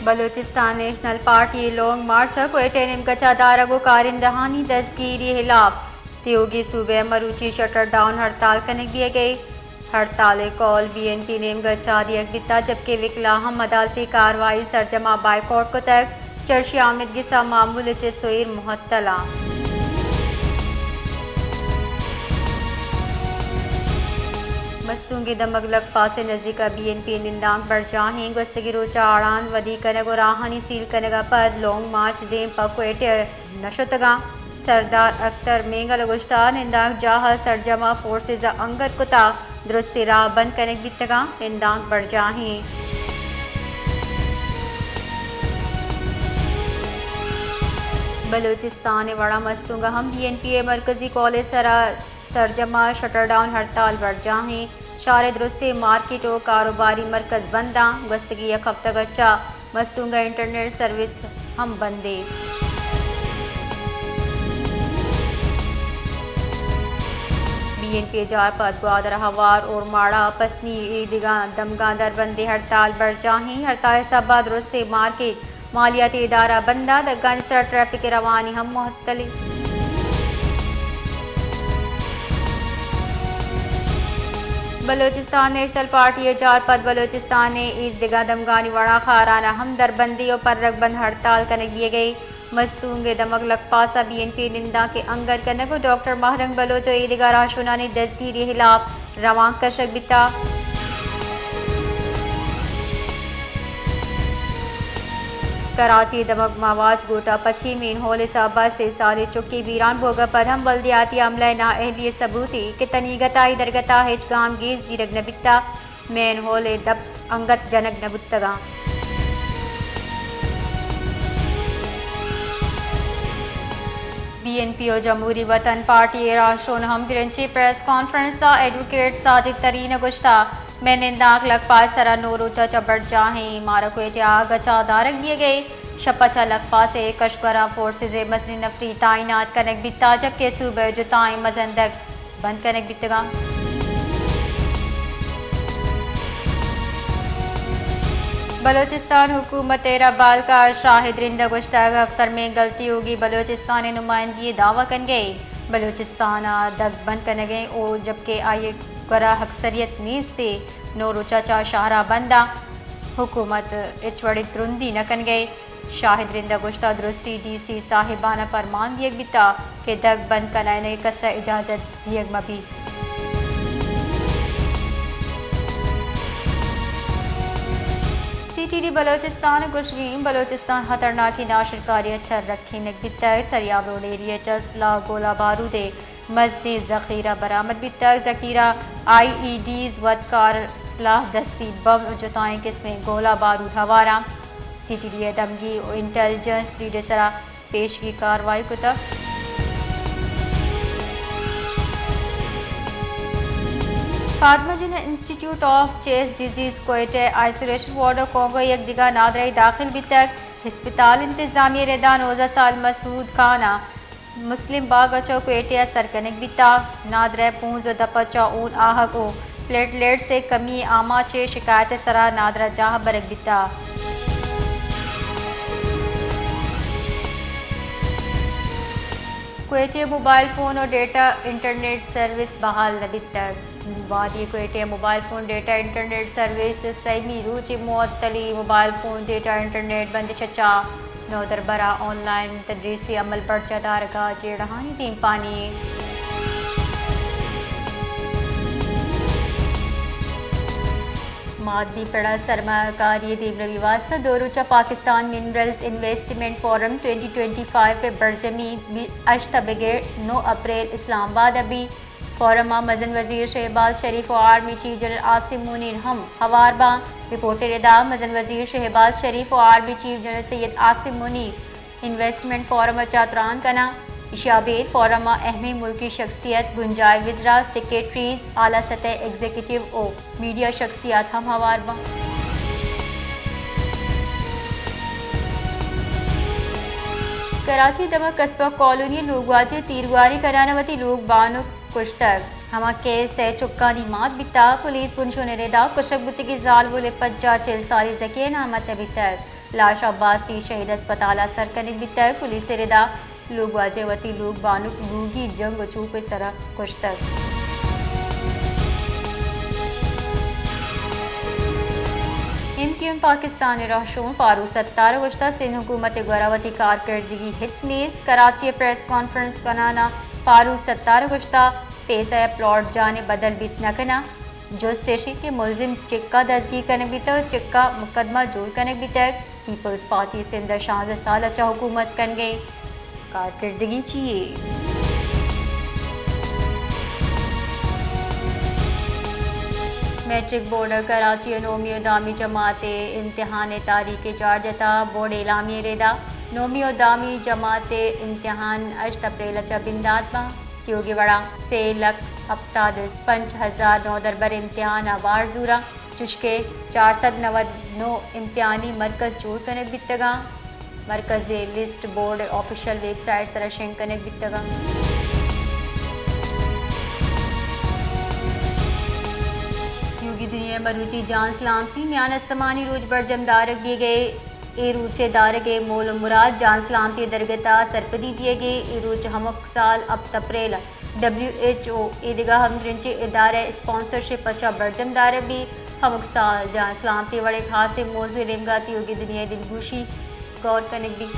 Balochistan national party ءِ long march ءَ کوئٹہ ءِ نیمگچ ءَ دارگ ءُ کارندہانی دزگیری ءِ ہلاپ تیوگیں صوبہ ءَ مروچی شٹر ڈاؤن ہڑتال کنگ بیگ ءَ۔ ہڑتال ءِ کال بی این پی نیمگچ ءَ دیگ بیتگ، جبکہ وکلاءَ ہم عدالتی کاروائی سرجم ءَ بائیکاٹ کتگ۔ چرشی آمید گس ءَ معمول ءَ چہ سوئیر مھتل اَنت۔ مستونگ ءِ دمگ لکپاس ءِ نزیک ءَ بی این پی ءِ نندانک برجاہ اِنت۔ گوستگیں روچ ءَ اڑاند ودی کنگ ءُ راہانی سیل کنگ ءَ پد لانگ مارچ دیم پہ کوئٹہ نہ شتگ اَنت۔ سردار اختر مینگل ءَ گوشتگ، نندانک جاہ ءَ سرجم ءَ فورسز ءَ انگر کتگ، درستیں راہ بند کنگ بیتگ اَنت، نندانک برجاہ اِنت۔ بلوچستان ءِ وڑ ءَ مستونگ ءَ ہم بی این پی ءِ مرکزی کالج ءِ سرا سرجم ءَ شٹر ڈاؤن ہڑتال برجاہ اِنت۔ شہر ءِ درستیں مارکیٹ ءُ کاروباری مرکز بند اَنت۔ گوستگیں یک ہفتگ ءَ چہ مستونگ ءَ انٹرنیٹ سروس ہم بند اِنت۔ بی این پی ءِ جار پد گوادر ءَ ہوار، اورماڑہ، پسنی ءُ اے دگہ دمگاں دربندیں ہڑتال برجاہ اِنت۔ ہڑتال ءِ سبب ءَ درستیں مارکیٹ، مالیاتی ادارہ بند اَنت، دگانی سرا ٹریفک ءِ روانی ہم معطل اِنت۔ بلوچستان نیشنل پارٹی ءِ جار پد بلوچستان ءِ اے دگہ دمگانی وڑ ءَ خاران ءَ ہم دربندی ءُ پرگ بند ہڑتال کنگ بیگ ءَ اِنت۔ مستونگ ءِ دمگ لکپاس ءَ بی این پی ءِ نندانک ءِ انگر کنگ ءُ ڈاکٹر ماہ رنگ بلوچ ءُ اے دگہ راہشونانی دزگیری ءِ ہلاپ روانک کشگ بیتگ۔ کراچی ءِ دمگ مواج گوٹھ ءَ پچیں مین ہال ءِ سہب ءَ سے سالیں چکے بیران بوگ ءَ پد ہم بلدیاتی عملہ ءِ نااہلی ءِ ثبوتے کہ تنیگت ءَ آئی درگت ءَ ہچ گامگیج زیرگ نہ بیتگ۔ مین ہال ءِ دپ انگت جنگ نہ بوتگ اَنت۔ بی این پی ءُ جمہوری وطن پارٹی ءِ راہشون ہمگرنچیں پریس کانفرنس ءَ ایڈووکیٹ ساجد ترین ءَ گوشتگ، مئے نندانک لکپاس ءِ سرا نو روچ ءَ چہ برجاہ اِنت، مارا کوئٹہ ءَ آگہ چہ دارگ دیگ ءَ اِنت۔ شپ ءَ چہ لکپاس ءِ کشک ءَ را فورسز ءِ مزنیں نفری تعینات کنگ بیتگ، جبکہ صوبہ ءِ جتائیں مزن دگ بند کنگ بیتگ اَنت۔ بلوچستان حکومت ءِ را بالکار شاہد رند ءَ گوشتگ، اختر مینگل تیوگیں بلوچستان ءِ نمائندگی ءِ دعوی کنگ ءَ اِنت، بلوچستان ءَ دگ بند کنگ ءَ اِنت ءُ جبکہ آئی ءِ کرا اکثریت نیست اِنت، نو روچ ءَ چہ شہر ءَ بند اَنت، حکومت ہچ وڑیں ترندی نہ کنگ ءَ اِنت۔ شاہد رند ءَ گوشتگ، درستی ڈی سی صاحبان ءَ پرمان دیگ بیتگ کہ دگ بند کنائینگ ءِ کس ءَ اجازت دیگ مہ بیت۔ سی ٹی ڈی بلوچستان ءِ گوشگ اِنت، بلوچستان ءَ خطرناکیں ناشرکاری ءَ چہ رکھینگ بیتگ، سریاب روڈ ایریا ءَ چہ اسلحہ، گولہ بارود ءِ مزنیں ذخیرہ برآمد بیتگ۔ ذخیرہ آئی ای ڈیز، وتکار اسلحہ، دستی بم ءُ جتائیں قسمیں گولہ بارود ہوار اَنت۔ سی ٹی ڈی ءِ دمگی ءُ انٹیلیجنس لیڈ ءِ سرا پیشگی کاروائی کتگ۔ Fatima Jinnah institute of chest disease Quetta ءِ آئسولیشن وارڈ ءَ کانگو ءِ یک دگہ نادرہے داخل بیتگ۔ ہسپتال انتظامیہ ءِ ردا نوزدہ سال مسعود خان ءَ مسلم باغ ءَ چہ کوئٹہ ءَ سر کنگ بیتگ۔ نادرہ ءِ پونز ءُ دپ ءَ چہ ہون آہگ ءُ پلیٹلیٹس ءِ کمی ءِ آماچ ءِ شکایت ءِ سرا نادرہ جاہ برگ بیتگ۔ کوئٹہ ءِ موبائل فون ءُ ڈیٹا انٹرنیٹ سروس بحال نہ بیتگ۔ وادی کوئٹہ ءِ mobile phone data internet service semi روچ ءَ معطل اِنت۔ موبائل فون ڈیٹا انٹرنیٹ بندش ءَ چہ نودربر ءَ آن لائن تدریسی عمل برجاہ دارگ ءَ جیڑہانی دیمپانی۔ مادی پڑ ءَ سرمایہ کاری ءِ دیمروی ءِ واستہ دو روچہ Pakistan minerals investment forum twenty twenty five ءِ برجمی ہشت ءَ بگر نو اپریل اسلام آباد ءَ بیت۔ فورم ءَ مزن وزیر شہباز شریف ءُ آرمی چیف جنرل عاصم منیر ہم ہوار باں۔ رپورٹ ءِ ردا مزن وزیر شہباز شریف ءُ آرمی چیف جنرل سید عاصم منیر انویسٹمنٹ فورم ءَ چہ تران کناں۔ ایشی ءَ ابید فورم ءَ اہمیں ملکی شخصیت، بنجاہی وزراء، سیکرٹریز، اعلی سطح ایگزیکٹو ءُ میڈیا شخصیات ہم ہوار باں۔ کراچی ءِ دمگ قصبہ کالونی ءِ لوگواجہ ءَ تیرگواری کنان ءَ وتی لوگ بانک کشتگ۔ ہما کیس ءِ چکانی مات بیتگ۔ پولیس بنشون ءِ ردا کشگ بوتگیں زالبول ءِ پجار چل سالی زکی ءِ نام ءَ چہ بیتگ۔ لاش عباسی شہید ہسپتال ء سر کنگ بیتگ۔ پولیس ء ردا لوگ واجہ وتی لوگ بانک لوگی جنگ و چوپ ء سرا کشتگ۔ ایم کیو ایم پاکستان ء رہشون فاروق ستار ء گوشتگ سندھ حکومت ء گورا وتی کارکردگی ہچ نیست۔ کراچی ء پریس کانفرنس کنان ء فاروق ستار ء گوشتگ پیسہ ء پلاٹ جان ء بدل بیت نہ کناں۔ جست ایش انت کہ ملزم چکا دزگیر کنگ بیتگ و چکا مقدمہ جوڑ کنگ بیتگ۔ پیپلز پارٹی سندھ ء شانزدہ سال ء چہ حکومت کنگ ء کارکردگی چی یے؟ میٹرک بورڈ ء کراچی ء نومی و دہمی جماعت ء امتحان ء تاریخ ء جار جتا۔ بورڈ اعلامیہ ء ردا نومی و دہمی جماعت ء امتحان ہشت اپریل ء چہ بندات باں۔ تیوگی وڑا سے لکھ ہپتاد ء پنچ ہزار نودربر امتحان ء بار زوراں، چوشکہ چار سد نود نو امتحانی مرکز جوڑ کنگ بیتگاں۔ مرکز ء list board official website سرا شنگ کنگ بیتگاں۔ تیوگی دنیا ء مروچی جان سلامتی میان استمانی روچ برجم دارگ بیگ ء اے روچ ء دارگ ء مول ء مراد جان سلامتی ء درگت ء سرپدی دیگ ء اے روچ ہمک سال ہپت اپریل ء ڈبلیو ایچ او ء دگہ ہمدرنچیں ادارہ اسپانسرشپ ء چہ برجم دارگ بیت۔ ہمک سال جان سلامتی وڑیں خاصیں موضوع ء نیمگا تیوگی دنیا ء دلگوشی غور کنگ بیت۔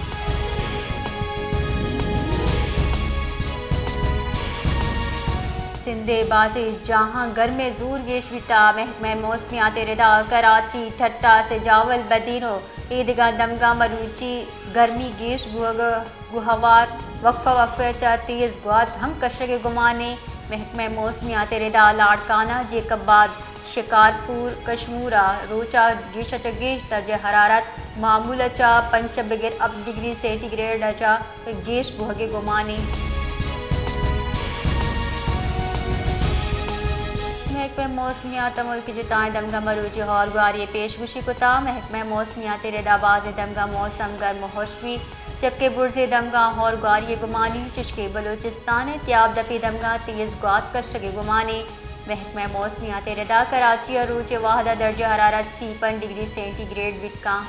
سندھ ء بازیں جاہاں گرم ء زور گیش بیتا۔ محکمہ موسمیات ء ردا کراچی، ٹھٹہ، سجاول، بدین و اے دگہ دمگاں مروچی گرمی گیش بوگ ء گوں ہوار وقفہ وقفہ ء چہ تیز گوات ہم کشگ ء گمان انت۔ محکمہ موسمیات ء ردا لاڑکانہ، جیکب آباد، شکارپور، کشمور ء روچ ء گیش ء چہ گیش درجہ حرارت معمول ء چہ پنچ ء بگر ہپت ڈگری سینٹی گریڈ ء چہ گیش بوہگ ء گمان انت۔ محکمہ موسمیات ء ملک ء جتائیں دمگاں مروچی ہور گواری ء پیش گوشی کتا۔ محکمہ موسمیات ء ردا بازیں دمگاں موسم گرم ء ہشک بیت، جبکہ برزیں دمگاں ہور گواری ء گمان انت، چشکہ بلوچستان ء تیاب دپی دمگاں تیز گوات کشگ ء گمان انت۔ محکمہ موسمیات ء ردا کراچی ء روچ ء واہد ء درجہ حرارت سی پنچ ڈگری سینٹی گریڈ بیت کاں۔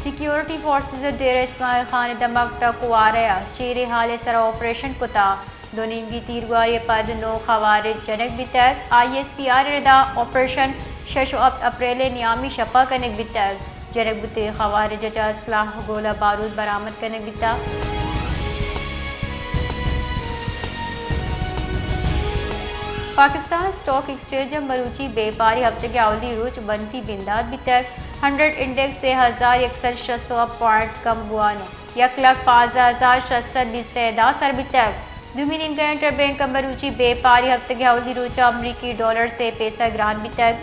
سیکیورٹی فورسز ء ڈیرہ اسماعیل خان ء دمگ ٹک وارہ ء چیریں ہال ء سرا آپریشن کتا۔ دو نیمگی تیرگواری ء پد نو خوارج جنگ بیتگ۔ آئی ایس پی آر ء ردا آپریشن شش و ہپت اپریل ء نیامی شپ ء کنگ بیتگ۔ جنگ بوتگیں خوارج ء چہ اسلحہ، گولہ بارود برآمد کنگ بیتگ۔ پاکستان اسٹاک ایکسچینج ء مروچی بیپاری ہفتگ ء اولی روچ منفی بندات بیتگ۔ ہنڈریڈ انڈیکس سے ہزار یک سد شست و ہپت پوائنٹ کم بوان ء یک لکھ پانزدہ ہزار شش سد بیست ء دہ سر بیتگ۔ دومی نیمگ ء انٹر بینک ء مروچی بیپاری ہفتگ ء اولی روچ ء امریکی ڈالر سے پیسہ گران بیتگ۔